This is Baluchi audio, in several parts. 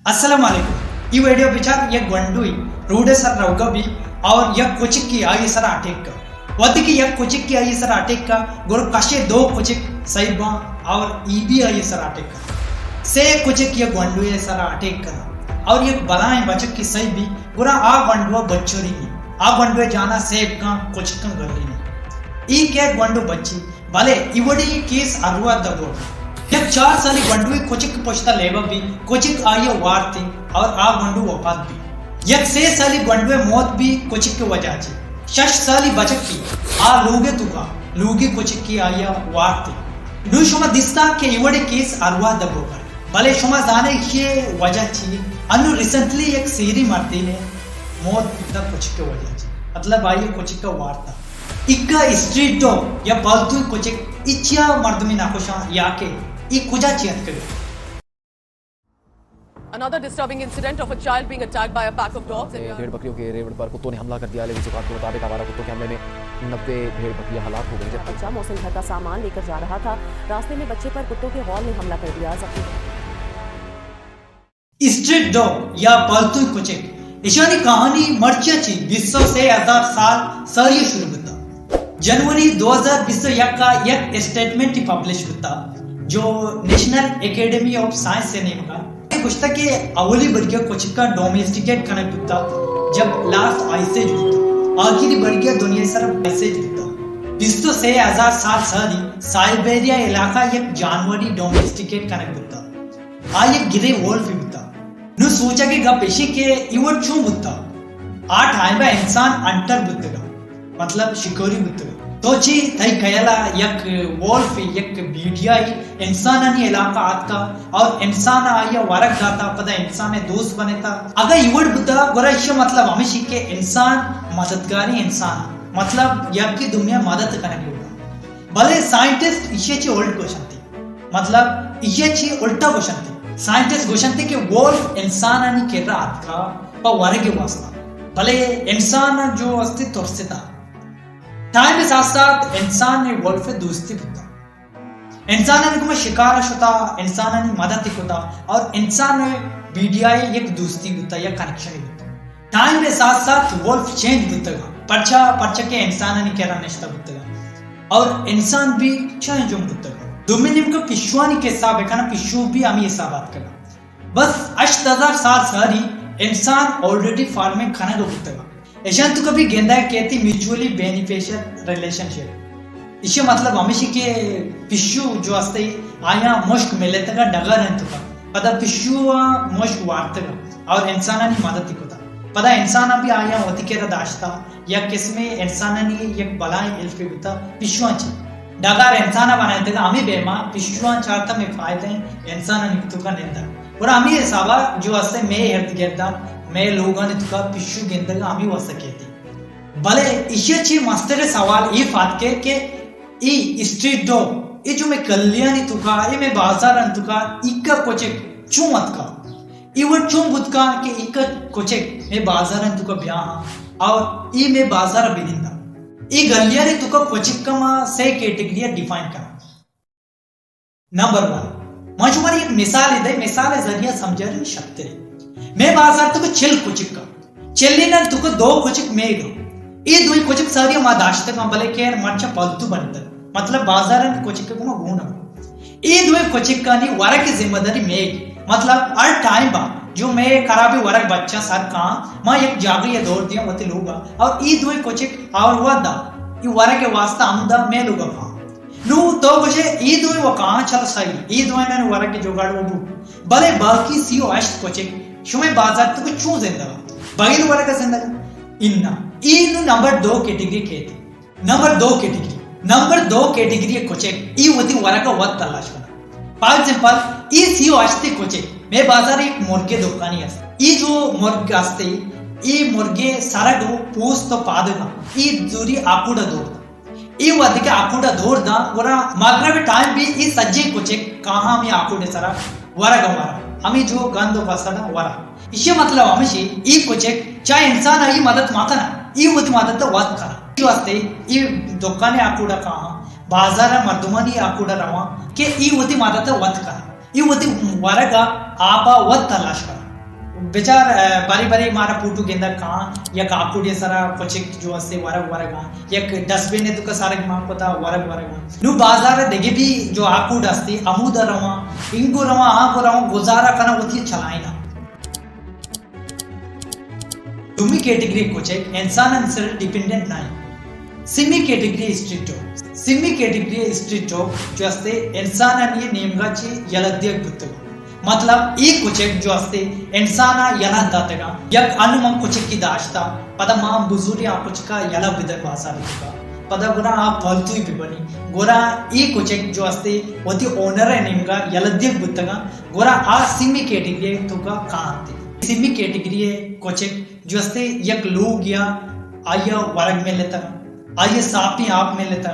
السلام علیکم۔ ای ویڈیو بچار، یک گونڈوی روڈ سر روگا بی اور یک کچکی آئی سر اٹیک کا۔ وقتی کہ یک کچکی آئی سر اٹیک کا، گڑا کشے دو کچک سہی باں اور ای بھی آئی سر اٹیک کا۔ سے کچک یک گونڈوی سر اٹیک کا اور یک بلائیں بچکی سہی بی، گڑا آ گونڈو بچوری نی۔ آ گونڈو جانا سیب کاں، کچکاں گلی نی۔ ای کہ گونڈو بچی، بلے ای وڑی کیس ارواہ دبو۔ یک چار سالی گونڈوی کچک پشتا لیبا بی، کچک آئی وارتی اور آ گونڈو وفات بی۔ یک سے سالی گونڈوی موت بی کچک وجہ چی۔ شش سالی بچکی آ لوگے توکا، لوگی کچکی آئی وارتی۔ نو شما دیستا کہ ای وڑی کیس ارواہ دبو کر۔ بلے شما زانے ایشی وجہ چی؟ انو ریسنٹلی یک سیری مردینے موت بیتا کچک وجہ چی۔ مطلب آئی کچک وارتا۔ اکا اسٹریٹ ڈاگ یا پالتو کچک اچیا مردمی نکشاں یا کہ ای کجا چی اتکگ؟ Another disturbing incident of a child being attacked by a pack of dogs in بھیڑ بکریوں کے ریوڑ پر کتوں نے حملہ کر دیا۔ لیوی سکان کے مطابق آوارہ کتوں کے حملے میں نبے بھیڑ بکریاں ہلاک ہو گئیں، جبکہ بچہ محسن گھر کا سامان لے کر جا رہا تھا، راستے میں بچے پر کتوں کے غول نے حملہ کر دیا، زخمی اسٹریٹ ڈاگ یا پالتو کچک، ایشانی کہانی مرچی چی بیست و سے ہزار سال ساری شروع بوتا۔ جنوری دو ہزار بیست و یک کا یک اسٹیٹمنٹ پبلش بوتا، جو نیشنل اکیڈمی آف سائنس سے نیمگا گوشتا کہ اولی برگیا کچکا ڈومیسٹیکیٹ کنگ بوتا جب لاسٹ آئس ایج بوتا، آخری برگیا دنیا سر آئس ایج بوتا۔ بیست و سے ہزار سال ساری سائبیریا علاقہ یک جانوری ڈومیسٹیکیٹ کنگ بوتا۔ آ یک گرے وولف بوتا۔ نو سوچگ ءِ گپ ایشی کہ ای وڑ چون بوتا؟ آ ٹائم ءَ انسان ہنٹر بوتگا، مطلب شکاری بوتگا۔ تو چی تئی خیال ءَ یک وولف، یک بیڈیا ای انسانانی علاقہ آتکا اور انسان آئی ءَ ورگ داتا، پدا انسان ءِ دوست بنتا؟ اگاں ای وڑ بوتا، گڑا ایشی مطلب ہمیشی کہ انسان مددگاری انسان، مطلب یکی دومی ءِ مدد کنگ لوٹا۔ بلے سائنٹسٹ ایشی چی الٹ گوشنتی۔ مطلب، ایشی چی الٹا گوشنتی۔ سائنٹسٹ گوشنتی کہ وولف انسانانی کرا آتکا پہ ورگ واسطہ، بلے انسان جو استی ترستا۔ ٹائم ساتھ ساتھ انسان نے وولف دوستی بوتا۔ انسانانی گوما شکار شتا، انسانانی مدد کتا اور انسان بیڈیا یک دوستی بوتا یا کنیکشن بوتا۔ ٹائم ءِ ساتھ ساتھ وولف چینج بوتگا، پرچا؟ پرچا کہ انسانانی کرا نشتہ بوتگا اور انسان بھی چینج ہم بوتگا۔ دومی نیمگا پشوانی قصہ بکناں، پشو بھی ہمی حساب آتکگا۔ بس ہشت ہزار سال ساری انسان آلریڈی فارمنگ کنگا بوتگا۔ ایشان تو کبھی گندہ کہتی میوچولی بینیفیشل ریلیشن شپ۔ ایشی مطلب ہمیشی کہ پشو جو ہستے آیاں مشک ملتگا ڈگار انت کا۔ پدا پشو مشک وارتگا اور انسانانی مدد کتا۔ پدا انسان بھی آیاں وتی کرا داشتا، یک قسمے انسانانی یک بلائیں ہیلپ بوتا پشواں چی۔ ڈگار انسان بنائتگا ہمیں بیما پشواں چارتا میں فائدہ ہیں انسانانی توکا نندگ۔ اور ہمیں حسابا جو اسے میں ارد گردان، میں لوگانی توکا پشو گندگا ہمیں واسطہ کہتی۔ بلے ایشی چی مستر سوال ای فاتکے کہ ای اسٹریٹ ڈاگ، ای جو میں گلیانی توکا، ای میں بازارانی توکا، ایکا کچک چون اتکا؟ ای وڑ چون بوتکا کہ ایکا کچک میں بازارانی توکا بیا ہاں اور ای میں بازار بگندا؟ ای گلیانی توکا کچک ما سے کیٹیگری ڈیفائن کرا۔ نمبر ون، ما شمارا یک مثال دے، مثال ذریعہ سمجھاری شرتر۔ میں بازار توکا چل کچک کا، چلینان توکا دو کچک میگا۔ اے دوئی کچک ساری ما داشتگاں، بلے کہ مرچا پالتو بنتگ۔ مطلب بازارانی کچک گما گون۔ اے دوئی کچکانی ورگ ذمہ داری میگ۔ مطلب ہر ٹائم با جو میں خرابی ورگ بچا سر کاں، ما یک جاگہ یا دور دیاں وتی لوگا۔ اور اے دوئی کچک اور ودا، اے ورگ واسطہ ہمدا میں لوگا کاں۔ نو تو گوشے، اے دوئیں وکاں چل سہی، اے دوئینانی ورگ جوگاڑ و بو۔ بلے باقی سی و ہشت کچک شمئے بازار توکا چون زندگا؟ بغیر ورگ زندگا؟ انا۔ اے نو نمبر دو کیٹیگری کیت۔ نمبر دو کیٹیگری۔ نمبر دو کیٹیگری کچک، ای وتی ورگ وت تلاش کنا۔ فار ایگزامپل، ای سی و ہشت کچک، میں بازار یک مرگے دکانی است۔ ای جو مرگ استے، ای مرگے سرگ و پوست و پادگا، ای زوری آکوڑا دور۔ اے وھدے کہ آکوڈا دور داں، گڑا مغرب ٹائم بھی اے سجیں کچک کاہاں ہمے آکوڈے سرا ورگ ءَ ورا، ہمے جو گند و فصل ءَ ورا۔ ایشی مطلب ہمیشی، اے کچک چاہے انسان آئی مدد مکناں، اے وتی مدد ءَ وت کناں۔ اے واسطے اے دکان ءِ آکوڈا کاہاں، بازار ءِ مردمانی آکوڈا رواں کہ اے وتی مدد ءَ وت کناں۔ اے وتی ورگ ءَ آپ ءَ وت تلاش کناں۔ بچار، ء، بری بری مارا پوٹو گندگ کاں، یک آکوڈے سرا کچک جو استے ورگ ورگاں، یک ڈسٹ بن ء توکا سرگ مان کتا ورگ ورگاں۔ نو بازار ء دگہ بھی جو آکوڈ استے، ہمودا رواں، انگو رواں، آنگو رواں، گزارا کناں، وتی چلائیناں۔ دومی کیٹگری کچک انسان ء سر ڈیپینڈنٹ نہ انت۔ Semi category street dog. Semi category street dog جو استے انسان ء نیمگا چی یلہ دیگ بوتگ۔ مطلب، اے کچک جو استے انسان ء یلہ داتگاں۔ یک انو من کچکی داشتا، پدا ما بزوری آ کچکا یلہ بدن بازار توکا۔ پدا گڑا آ پالتوی ببنی۔ گڑا اے کچک جو استے وتی اونر ء نیمگا یلہ دیگ بوتگاں۔ گڑا آ سیمی کیٹگری توکا کانتے۔ سیمی کیٹگری کچک جو استے یک لوگ یا آیا ورگ ملتا، آیا ساپیں آپ ملتا،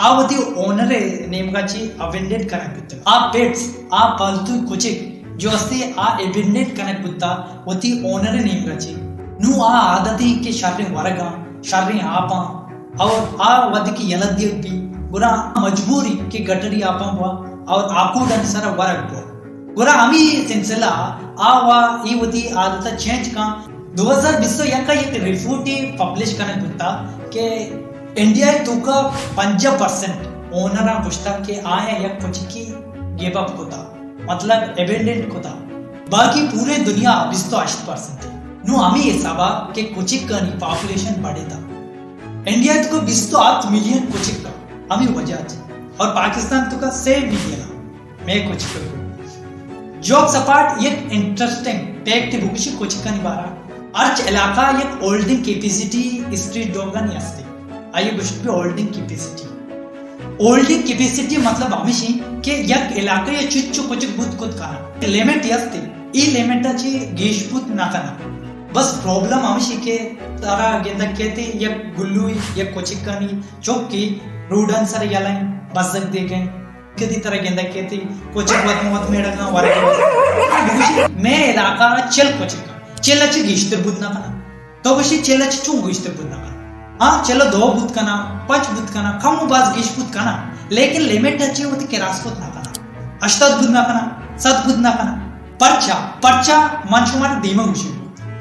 آ وتی اونر ء نیمگا چی ابینڈن کنگ بوتگ۔ آ پیٹس، آ پالتو کچک جو استے آ ابینڈن کنگ بوتا وتی اونر ء نیمگا چی۔ نو آ عادتیں کہ شریں ورگاں، شریں آپاں، اور آ وھدے کہ یلہ دیگ بی، گڑا مجبوری کہ گٹری آپاں بوا اور آکوڈانی سرا ورگ بوا۔ گڑا ہمے سلسلہ آ وا اے وتی عادت ء چینج کن۔ دو ہزار بیست و یک ء یک رپورٹے پبلش کنگ بوتا کہ انڈیا ء توکا پنجاہ پرسنٹ اونراں گوشتا کہ آیاں یک کچکی گیو اپ کتا، مطلب ابینڈن کتا، باقی پورے دنیا بیست و ہشت پرسنٹ۔ نو ہمے حسابا کہ کچکانی پاپولیشن بڑھتا، انڈیا ء توکا بیست و ہفت ملین کچک ء، ہمے وجہ چی، اور پاکستان توکا سے ملین ء۔ مئے کچک۔ جوکس اپارٹ، یک انٹرسٹنگ فیکٹ بگوشی کچکانی بارا۔ ہرچ علاقہ یک ہولڈنگ کیپیسٹی اسٹریٹ ڈاگانی ہستے۔ آئی گوشت بی ہولڈنگ کیپیسٹی۔ ہولڈنگ کیپیسٹی مطلب ہمیشی کہ یک علاقہ یا چچو کچک بود کت کنا۔ لیمٹ ہستے۔ ای لیمٹ چی گیش بود نہ کنا۔ بس پرابلم ہمیشی کہ ترا گندگ کیتے یک گلوی، یک کچکانی چکی روڈان سر یلائیں بزگ دیگیں۔ کدی ترا گندگ کیتی، کچک وت وت میڑگاں ورگ۔ مئے علاقہ ء چل کچک، چل ء چہ گیشتر بود نہ کناں۔ تو گوشی چل ء چہ چون گیشتر بود نہ کناں؟ ہاں، چل ء دو بود کناں، پنچ بود کناں، کم و باز گیش بود کناں، لیکن لمٹ ء چہ وتی کراس بود نہ کناں۔ ہشتاد بود نہ کناں، صد بود نہ کناں۔ پرچا؟ پرچا من شمارا دیما گوشی۔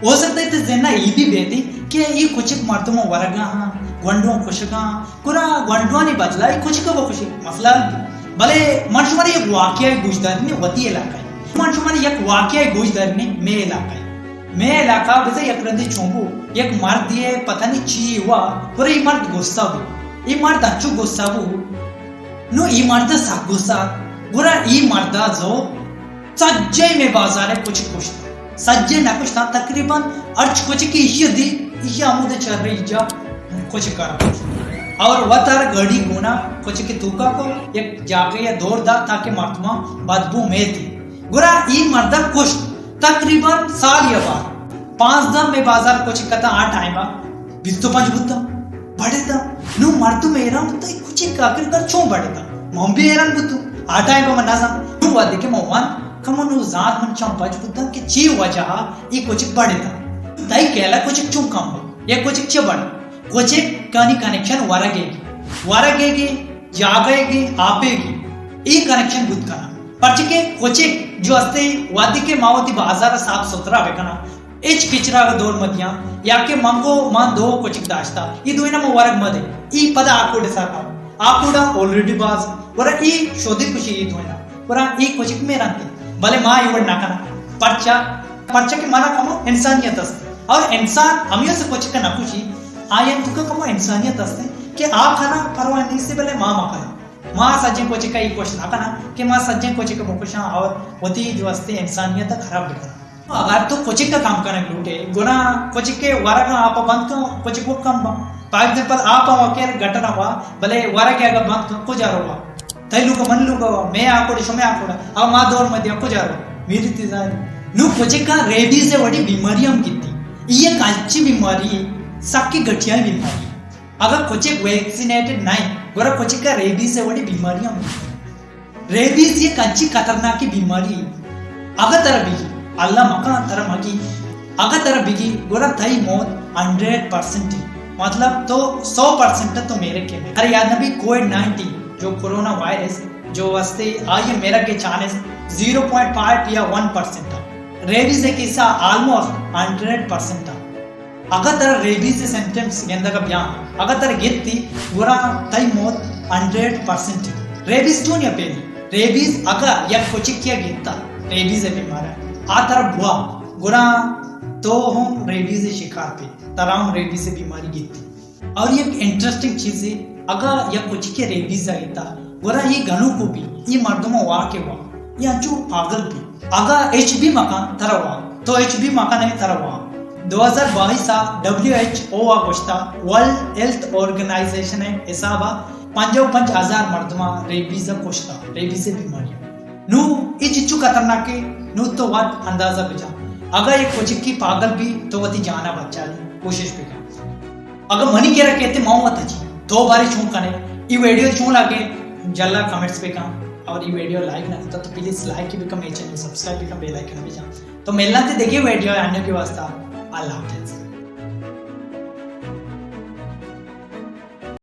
ہو سکتا ہے تے ذہن ء اے بھی بیتی کہ اے کچک مردم ورگا ہاں، گونڈواں کشگا ہاں، گڑا گونڈوانی بدلا اے کچک ء بکشی، مسئلہ حل بی۔ بلے من شمارا یک واقعہ گوش دارنے وتی علاقہ ء۔ من شمارا یک واقعہ گوش دارنے مئے علاقہ ء۔ مئے علاقہ بزاں یک رندے چون بو، یک مردے ء پتہ نی چی ہوا، گڑا اے مرد غصہ بو۔ اے مرد انچو غصہ بو، نو اے مرد سک غصہ، گڑا اے مرد ء زو سجہیں مئے بازار ء کچک کشت۔ سجہیں نہ کشتاں، تقریباً ہرچ کچکے ایشی ء دی، ایشی ء ہمود ء چرے ایجا کچک ء را کشت۔ اور وت ء را گاڑی گونا کچک ء توکا کو، یک جاگہے ء دور دات تاکہ مردماں بدبو میتی۔ گڑا اے مرد ء کشت۔ تقریباً سال یا بار پانزدہ مئے بازار کچک اتاں آ ٹائم ء بیست و پنچ بوتاں، بڑتاں۔ نوں مردم حیران بوتاں، اے کچک آخر کار چون بڑتاں؟ من بھی حیران بوتوں۔ آ ٹائم ء من نزان۔ نوں وھدے کہ من وان کمو نوں زانت من چم پچ بوتاں کہ چی وجہ ء اے کچک بڑتاں۔ تئی خیال ء کچک چون کم بوت؟ یا کچک چہ بڑ؟ کچکانی کنکشن ورگے گی، ورگے گی، جاگہے گی، آپے گی۔ اے کنکشن بوت کناں۔ پرچہ کہ کچک جو استے وھدے کہ ما وتی بازار ء صاف ستھرا بکناں، ہچ کچرا ء دور مہ دیاں، یا کہ من گو من دو کچک داشتا، اے دوئیناں من ورگ مہ دے، اے پدا آکوڈ ء سر کاو۔ آکوڈ ء آلریڈی باز، گڑا اے شودی کشی اے دوئیناں، گڑا اے کچک مے رنتے، بلے ما اے وڑ نہ کناں۔ پرچا؟ پرچا کہ منا کمو انسانیت است، اور انسان ہمیوں سے کچک نہ کشی، آیاں توکا کمو انسانیت است کہ آ کنا پرواہ نیست، بلے ما مہ کناں۔ ما سجیں کچک ء اے کوشش نہ کناں کہ ما سجیں کچک ء بکشاں اور وتی جو استے انسانیت ء خراب بکناں۔ اگر تو کچک ء کم کنگ لوٹے، گڑا کچک ء ورگ ء آپ ء بند کن، کچک وت کم باں۔ فار ایگزامپل، آپ ء وکیل گٹر ء وا، بلے ورگ ء اگر بند کن، کجا روا؟ تئی لوگ ء من لوگ ء وا، مئے آکوڑ ء شمئے آکوڑ ء، او ما دور مہ دیاں، کجا روا؟ میری تیزاری۔ نوں کچک ء ریبیز ء وڑی بیماری ہم گیتی۔ اے یک انچی بیماری، سکی گٹیائی بیماری۔ اگاں کچک ویکسینیٹڈ نہ انت، گڑا کچک ء ریبیز ء وڑیں بیماریاں بوت۔ ریبیز یک انچیں خطرناکیں بیماری انت۔ اگاں ترا بگی، اللہ مکن ترا مگی، اگاں ترا بگی، گڑا تئی موت ہنڈریڈ پرسنٹ انت۔ مطلب تو سو پرسنٹ تو میرے کے میں۔ ترا یاد نہ بی کووڈ نائنٹین جو کورونا وائرس جو استے آئی ء میرگ ء چانس زیرو پوائنٹ فائیو یا ون پرسنٹ انت۔ ریبیز ءِ کیس آلموسٹ ہنڈریڈ پرسنٹ آ۔ اگاں ترا ریبیز ءِ سمپٹمز گندگ ءَ بیاں، اگاں ترا گیتی، گڑا تئی موت ہنڈریڈ پرسنٹ۔ ریبیز چونیا پیلی؟ ریبیز اگاں یک کچکے ءَ گیتا، ریبیز ءِ بیمار ءَ، آ ترا بوا، گڑا تو ہم ریبیز ءِ شکار بے، ترا ہم ریبیز ءِ بیماری گیتی۔ اور یک انٹرسٹنگ چیزے، اگاں یک کچکے ریبیز ءَ گیتا، گڑا اے گنوک بی، اے مردم ءَ وا کہ وا، اے انچو پاگل بی۔ اگاں ایچ بی مکن ترا وا، تو ایچ بی مکن ئے ترا وا۔ دو ہزار بائیس ءَ ڈبلیو ایچ او ءَ گوشتا، ورلڈ ہیلتھ آرگنائزیشن ءِ حساب ءَ پنجاہ و پنچ ہزار مردم ءَ ریبیز ءَ کشتا، ریبیز ءِ بیماری۔ نوں اے چچو خطرناکے، نوں تو وت اندازہ بجن۔ اگاں یک کچکے پاگل بی تو وتی جان ءَ بچاری کوشش بکن۔ اگاں منی کرا کئیت، من وت اچی۔ تو بارے چون کنے؟ اے ویڈیو چون لگے؟ جھلا کمنٹس بکن۔ اور اے ویڈیو لائک نہ کتا تو پلیز لائک بکن، میرے چینل سبسکرائب بکن، بیل آئیکن بجن۔ تو ملنا تے دگہ ویڈیو آنے کے واسطہ۔ اللہ حافظ۔